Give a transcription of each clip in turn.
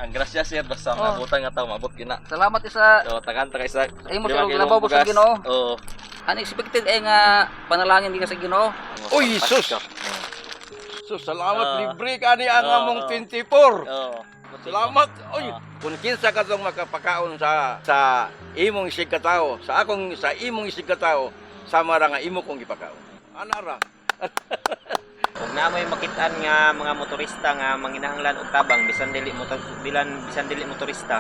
Ang grasya, sir, basta Oh. maabutan nga tao, maabot gina. Salamat isa So tagan ta kay sa Ay mo 5 sa kilong labaw sa bugas. Ginoo. Oo. Unexpected ay nga panalangin di ka sa Ginoo. Uy, sus! Oo. So salamat, Ah. libre ka ni ang Ah, among ah. 24. Oo. Salamat. Oy, Ah. kung kinsa ka tong makapakaon sa imong isig katao, sa akong sa imong isig katao, sama ra nga imo kong gipakaon. Ana ra. Kung na mo'y makitaan nga mga motorista nga manginahanglan og tabang bisan dili motor bilan bisan dili motorista,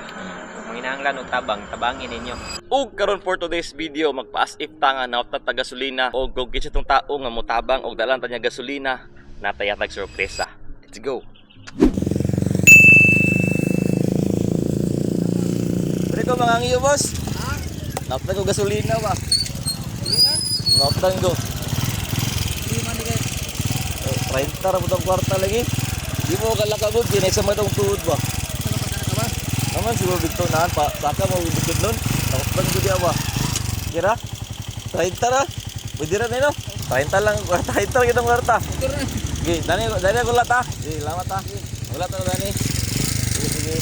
kung manginahanglan og tabang, tabangin ninyo. Ug karon for today's video, magpa-as if ta nga naot ta gasolina og kung kinsa tong tao nga motabang og dalan ta niya gasolina, natayatag sorpresa. Let's go. Pre ko mga ngiyo, boss. Naot ko gasolina ba? Naot ko. Eh, 30 ra pud ang kwarta lagi. Di mo kalakabog kinay sa matong tuhod ba? Naman siguro dito naan pa saka mo bukid nun. Nakuplan ko diya ba? Kira? 30 ra. Pwede ra nino. 30 lang, 30 lang itong kwarta. Sige, dani dani ako lahat ha. Sige, salamat ha. Wala ta dani. Sige, sige.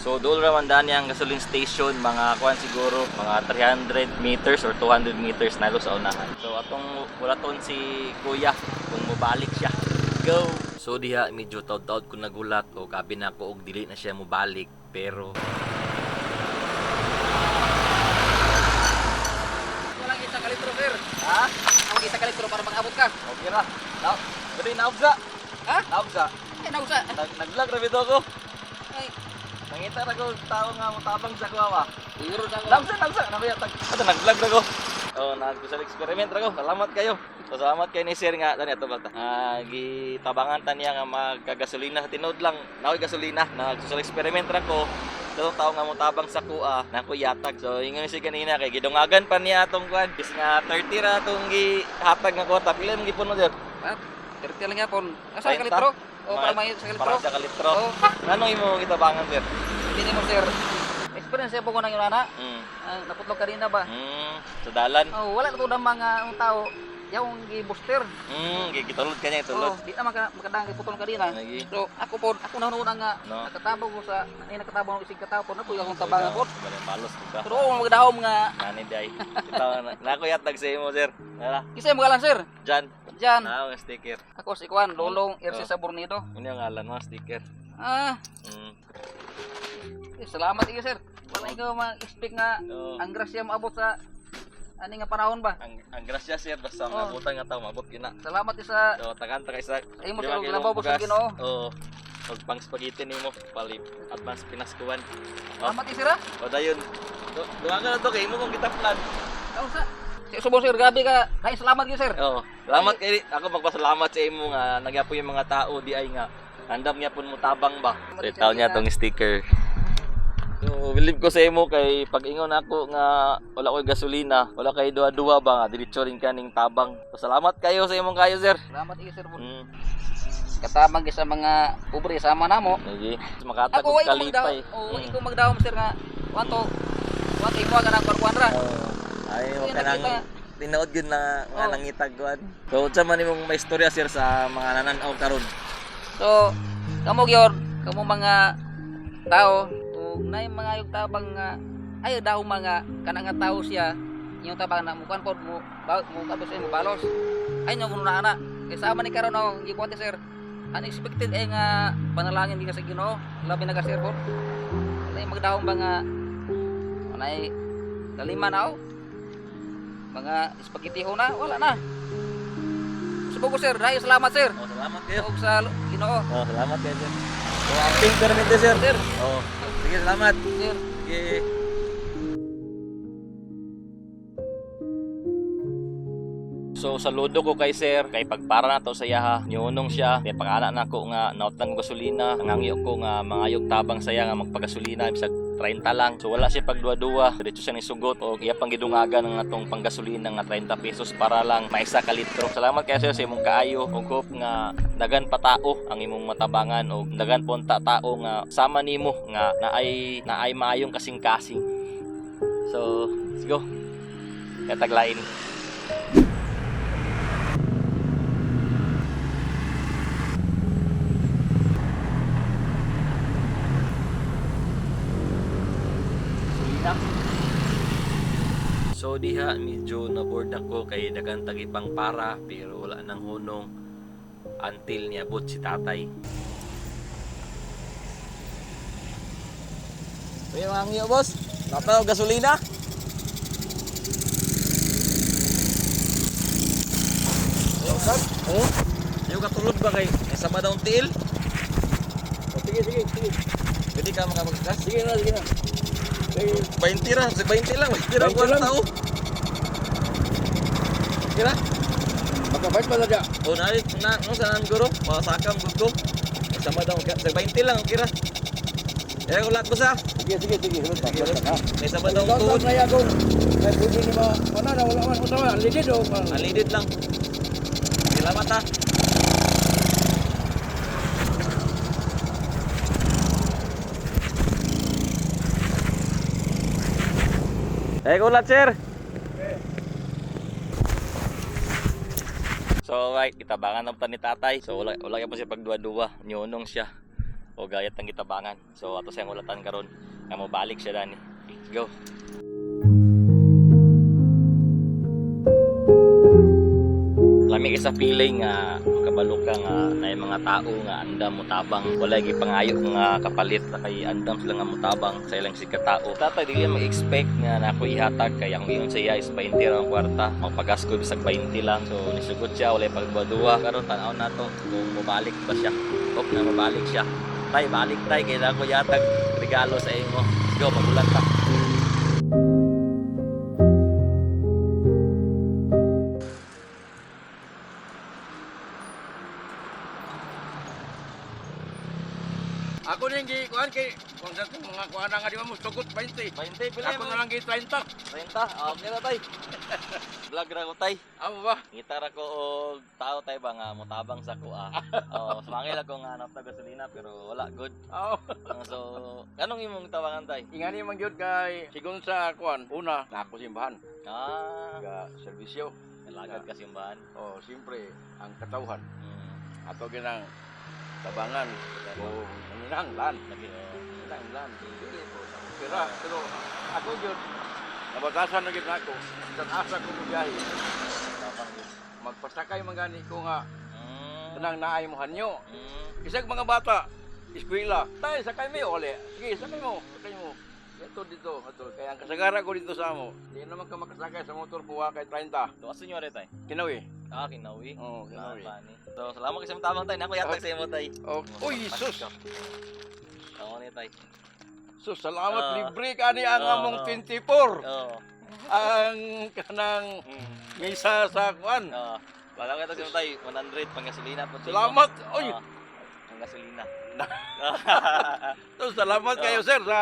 So dool ra man dani ang gasoline station, mga kuan siguro mga 300 meters or 200 meters na sa unahan. So atong wala ton si Kuya kung mobalik siya. Go. So diha medyo taud-taud ko nagulat o gabi na ako og dili na siya mobalik, pero Walang 1 kalitro, sir. Ha? Ang 1 kalitro para mag-abot ka. Okay ra. Na, dali naubsa. Ha? Naubsa. Ay nausa. Nag-vlog ra bitaw ko. Ay, Nangita ra ko tao nga motabang sa kuha ba. siguro sa ako. Lamsa, lamsa. Nakuya, tag. Ato, nag-vlog na ko. Oh, nag-social experiment ra ko. Salamat kayo. So, salamat kay ni sir nga dani ato bata. Ah, gitabangan ta niya nga magkagasolina sa tinuod lang. Naoy gasolina. Nag-social experiment ra ko. Katong tao nga motabang sa kuha, nako yatag. So ingon si kanina kay gidungagan pa niya atong kuan. Bis nga 30 ra atong gihatag nga kwarta. Pila imong gipuno, sir? Ha? 30 lang yapon. Asa 30? kalitro? O para may 1 kalitro. Para sa kalitro. Oh, Anong imo gitabangan, sir? hindi mo, sir. Experience po ko nang yun ana. Ah, naputlog kanina ba? Sa dalan. Oh, wala na to ng mga ang tao. Yung gi-booster. Gitulod ka niya, itulod. Oh, di na makadang giputol kanina. Lagi. So, ako po, ako na una nga No. nakatabang ko sa ay nakatabang ko isig katao po, napuy akong tabangan po. Bale, balos ko ka. Pero oo, magdahom nga. Nani day. Itaw na nako yatag sa imo, sir. Nara, Kisay mo galan, sir. Jan. Diyan. Na ang sticker. Ako si Kwan, Lolong RC Oh. sa Bornido. Ini ang ngalan mo sticker. Ah, eh, salamat iyo, sir. Wala ikaw ma-expect nga Oh. ang grasya maabot sa ani nga panahon ba. Ang grasya, sir, basta Oh. maabutan nga tao, maabot gina. Salamat isa So tagan ta kay sa Ay mo 5 sir, kilong labaw po sa bugas. Ginoo. Oo. Og pang spaghetti nimo palip advance pinaskuan. Oh. Salamat sir. Ah. O dayon. Duha ka na to kay imo kong gitaplan. Kausa. Si subo, sir, gabi ka. Ay salamat gyud, sir. Oo. Salamat kay ako magpasalamat sa imo nga nagyapo yung mga tao di ay nga andam niya pun mo tabang ba. So itaw niya tong sticker. So, believe ko sa imo kay pag ingon ako nga wala koy gasolina, wala kay duha-duha ba nga diretso rin kaning tabang. So, salamat kayo sa imong kayo, sir. Salamat iyo, sir. Katabang gyud sa mga pobre sama namo. Lagi. Makatag Ako og way ko magdaw. kalipay. Oh, way ko magdahom, sir, nga wanto. Wanto imo ka nang kuan ra. Oh. Ay, Kasi mo kanang nakita- tinuod gyud na nga Oh. nangitag kuan. So, unsa man imong may istorya, sir, sa mga nananaw karon? So, kamo gyud, kamo mga tao ug nay mga yung tabang nga ay daw mga kanang nga tao siya yung tabang na mukuan pod mo ba, mo kabos mo balos ay nyo kuno na ana kay sama ni karon oh gikuan ti, sir, unexpected ay nga panalangin di ka sa Ginoo, labi na ka, sir, pod wala magdahom ba nga anay kalima na oh mga spaghetti ho na wala na. Subo ko, sir, dahil salamat, sir. Oh, salamat kayo. Ug sa Ginoo. Oh, salamat kayo, sir. So, amping permite, sir. Sir. Oh, sige, salamat. Sir. Sige. So saludo ko kay sir kay pagpara na to sa iyaha, niunong siya kay pag-ana nako nga nautang ko gasolina, nangangyo ko nga mangayog tabang saya nga magpagasolina bisag 30 lang. So wala siya pagduwa-duwa, diretso siya ni sugot og iya pang gidungagan ang atong panggasolina nga 30 pesos para lang maisa ka litro. Salamat kayo, sir, sa imong kaayo ug hope nga dagan pa tao ang imong matabangan og dagan punta tao nga sama nimo nga naay naay maayong kasing-kasing. So, let's go. Kataglain. diha medyo na bored ako kay daghan tag pang para pero wala nang hunong until niabot si tatay. May mga ngyo, boss. Napa gasolina. Oh, yung katulog ba kay sama daw ang tiil? Oh, sige, sige, sige. Pwede ka makapagkas? Sige na, sige na. Sige. 20 ra, sa 20 lang, 20 ra 20 kwarta lang. oh. Kira? Makabait pa na Oh, na na no sa nang guro, masakam gud ko. Sama daw sa 20 lang kira. Eh, ulat ko sa. Sige, sige, sige. Sige, ha. May sama daw ang tuhod. na yakong. May pwede ni ba? Wala na, wala man. Wala man. Ligid o. Alidid lang. Salamat ha. Eh, ulat, sir. So right, gitabangan na ni tatay. So wala wala gyapon siya pagduwa-duwa, niunong siya. O gayat ang gitabangan. So ato siyang ulatan karon nga mobalik siya dani. Let's go. Lami kay sa feeling nga makabalo ka nga naay mga tao nga andam motabang, wala gipangayo nga kapalit na kay andam sila nga motabang sa ilang sikat tao. Tatay dili mag-expect nga na ako ihatag kay ang ingon sa iya is 20 ra ang kwarta, magpagasko bisag 20 lang. So nisugot siya, wala pagduwa. Karon tan-aw nato kung mobalik ba siya. Hope na mobalik siya. Tay, balik tay kay na ako ihatag regalo sa imo. Let's go, magulat ta. Ako ning gi kuan kay kung sa itong mga kuan nga di ba mo sugot 20. 20 pila. Ako na lang gi 30. 30. Ah, okay na tay. Vlog ra ko tay. Amo ba? Ngita ra ko og tao tay ba nga motabang sa kuha. Oh, sumangil ako nga hanap ta gasolina pero wala good. Oo. So, anong imong tawangan tay? Ingani man gyud kay sigon sa kuan, una na ako simbahan, Ah, ga serbisyo. nalagad ka simbahan. Oh, siyempre ang katawhan Mm. ato ginang tabangan o nanginahanglan, Lagi oh. nanginahanglan. Dili po sa pera, pero ako gyud nabatasan na gyud nako. Sa asa ko mobiyahe, Tabang gyud. magpasakay man gani ko nga kanang naay mo hanyo. Isag mga bata, eskwela, tayo sakay mi ole. Sige, sakay mo, sakay mo. Dito dito, ato kaya ang kasagara ko dito sa amo. Di naman ka makasakay sa motor kuha kay 30. So, aso nyo rin tay? Kinawi. Ah, kinawi. Oo, kinawi. Salamat, ni. So, salamat kasi tabang tay. Nako yatag sa imo tay. Oh, uy, sus. Ako ni tay. Sus, salamat Ah. libre kani ang Ah. among 24. Oo. Ang kanang misa sa kuan. Oo. Wala ko sa imo tay 100 pang gasolina po. Salamat. Uy, Ang gasolina. sus, salamat kayo sir sa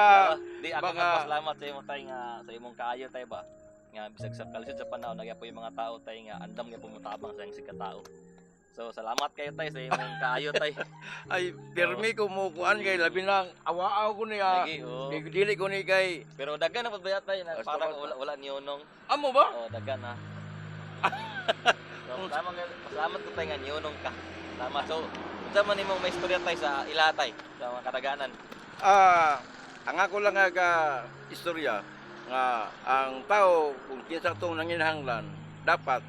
Di ako nagpasalamat sa imo tay nga sa imong kaayo tay ba. Nga bisag sa kalisod sa panahon nagyapo yung mga tao tay nga andam nga pumutabang sa iyang tao. So salamat kayo tay sa imong kaayo tay. Ay pirmi ko mo kuan kay labi nang awaaw ko niya. Lagi, oo. Dili ko ni kay Pero dagan na pud ba tay na Basta, parang basta. wala wala niyonong. Amo ba? Oh, dagan na. So, salamat salamat ko tay nga niyonong ka. Salamat. So, unsa man imong may istorya tay sa ila tay sa mga kadaganan? Ah, ang ako lang nga ka istorya nga ang tao kung kinsa tong nanginahanglan dapat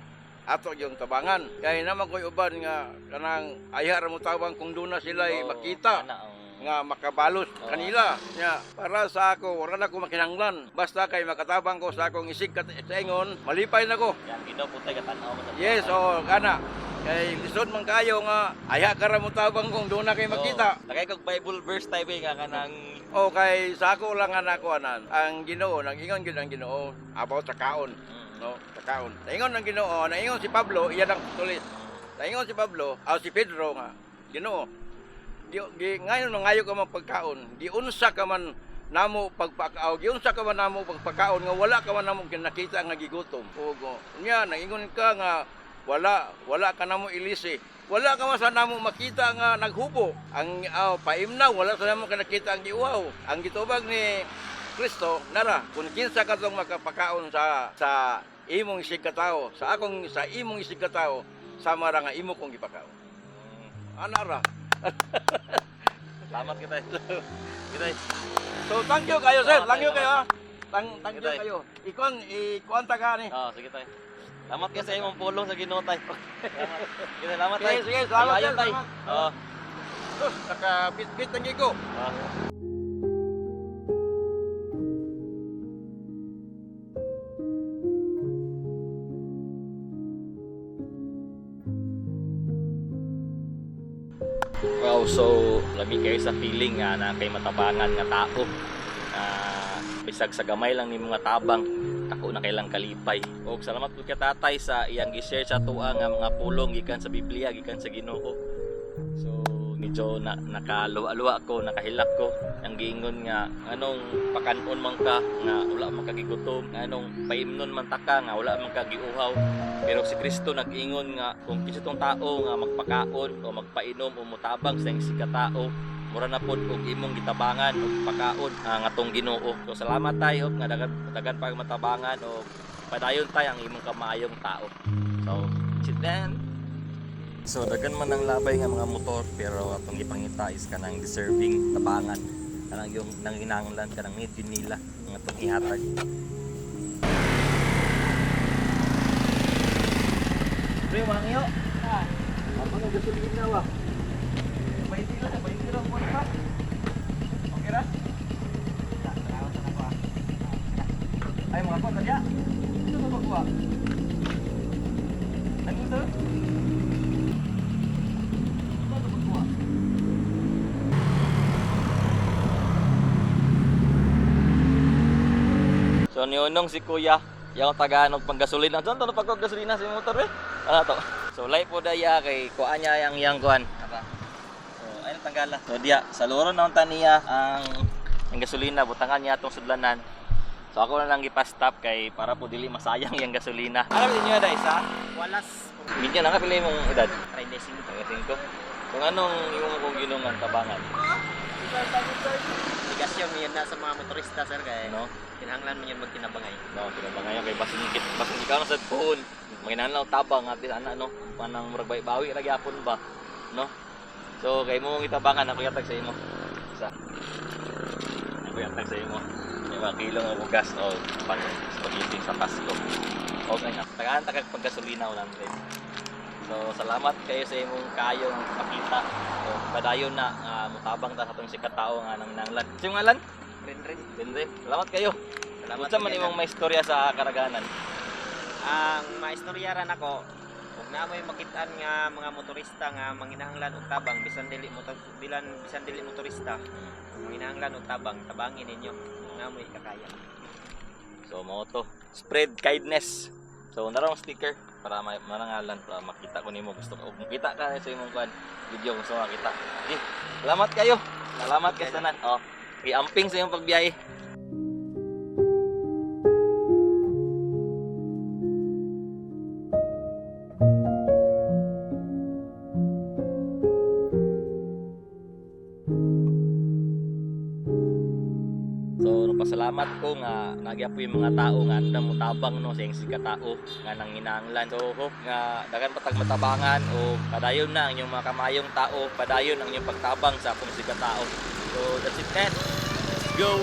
ato yung tabangan kay naman ko'y uban nga kanang ayha ra mo tabang kung doon na sila Oo, makita ana, ang- nga makabalos Oo. kanila nya para sa ako wala na ko makinahanglan basta kay makatabang ko sa akong isig kat sa ingon malipay na ko. Yan, Ginoo po tay katanaw ko sa Yes, oh, kana kay lisod man kayo nga ayha ka ra mo tabang kung doon na kay makita. Oh, lagay kog Bible verse tay ba nga kanang O kay sa ako lang nga nakuanan, ang Ginoo, nang-ingon gyud ang Ginoo about sa kaon, no? Sa kaon. Naingon ang Ginoo, naingon si Pablo, iya lang tulis. Naingon si Pablo, aw si Pedro nga, Ginoo. Di, di ngayon mangayo ka man pagkaon, giunsa ka man namo pagpakaaw, giunsa ka man namo pagpakaon nga wala ka man namo kinakita nga gigutom. O nya naingon ka nga wala wala ka namo ilisi. Wala ka man sa namo makita nga naghubo. Ang paimna wala sa namo kinakita ang giuhaw. Ang gitubag ni Kristo nara kung kinsa ka tong makapakaon sa sa imong isig katao, sa akong sa imong isig katao, sama ra nga imo kong gipakaon. Ana ra. Salamat kita. Kita. So thank you kayo sir, thank you kayo. Ha. Tang thank Sige, you tay. kayo. Ikon ikuan ta ka ni. Oh, sige tay. Salamat kayo sa imong pulong sa Ginoo tay. Salamat. Sige, salamat tay. Sige, sige, salamat, Ayo, sir, tay. salamat. Oo. Sus, naka-bit-bit ang ko. Oh. Wow, so lami kayo sa feeling nga na kay matabangan nga tao. Bisag sa gamay lang ni mga tabang, ako na kailang kalipay. Og salamat pud kay tatay sa iyang gi-share sa atoa nga mga pulong gikan sa Biblia, gikan sa Ginoo. So medyo na, nakaluwa-luwa ko, nakahilak ko ang giingon nga anong pakanon man ka nga wala man ka gigutom, anong paimnon man ta ka nga wala man ka giuhaw. Pero si Kristo nag-ingon nga kung kinsa tong tao nga magpakaon o magpainom o motabang sa iyang katao, mura na pod og imong gitabangan og pakaon ang atong Ginoo. So salamat tayo nga dagan dagan pag matabangan o padayon tayo ang imong kamaayong tao. So sit down. So dagan man ang labay nga mga motor pero atong gipangita is kanang deserving tabangan, kanang yung nanginanglan, kanang need yun nila nga atong ihatag. Pre, mangyo. Ako nang gasolina wa. 20 lang, 20 lang po pa. Okay ra? Ay, mga kon, tadya. Ito ba magkuha? Ano to? Ito ba magkuha? So niunong si Kuya, yung tagaan og panggasolina. Saan to pagkuha gasolina sa imong motor eh? Ano to? So lay po daya kay kuan niya yang yang kuan. Apa? So ay tanggala. So diya sa luro na unta niya ang gasolina, butangan niya atong sudlanan. So ako na lang gipa-stop kay para po dili masayang yung gasolina. Ano ba inyo dai sa? Walas. Minyo na kapila imong edad. 35. 35. Kung anong imong kong ginungan tabangan, Obligasyon yun na sa mga motorista sir kay no? kinahanglan man yun magkinabangay. No, kinabangan kay basin kit basin ikaw na sa puhon. Manginahanglan og tabang at least ana no, panang murag bawi ra gyapon ba, no? So kay mo gitabangan ako yatag sa imo. Isa. Ako yatag sa imo. May mga kilo nga bugas o pang spaghetti sa Pasko. Okay na. Tagaan tagag paggasolina 100. So salamat kayo sa imong kayong pakita. So padayon na nga mutabang ta sa atong sikat tao nga nanginahanglan. Sino ngalan? Rin rin. Dende. Salamat kayo. Salamat. Unsa man imong may istorya sa karaganan? Ang maistorya ra nako, ug namoy makitaan nga mga motorista nga manginahanglan og tabang bisan dili motor bilan bisan dili motorista, ug manginahanglan og tabang, tabangin ninyo. Ug namoy kakaya. So mo to. Spread kindness. So narong sticker para marangalan para makita ko nimo gusto ko. Kung makita ka sa imong kuan video gusto ko makita. Okay. Salamat kayo. Salamat kay tanan. Oh. Iamping sa imong pagbiyahe. So napasalamat ko nga nagyapo yung mga tao nga andam mo tabang no sa iyang katao nga nanginahanglan. So hope nga daghan patag matabangan o padayon na ang inyong mga kamayong tao, padayon ang inyong pagtabang sa akong sikatao. So that's it man. Let's go.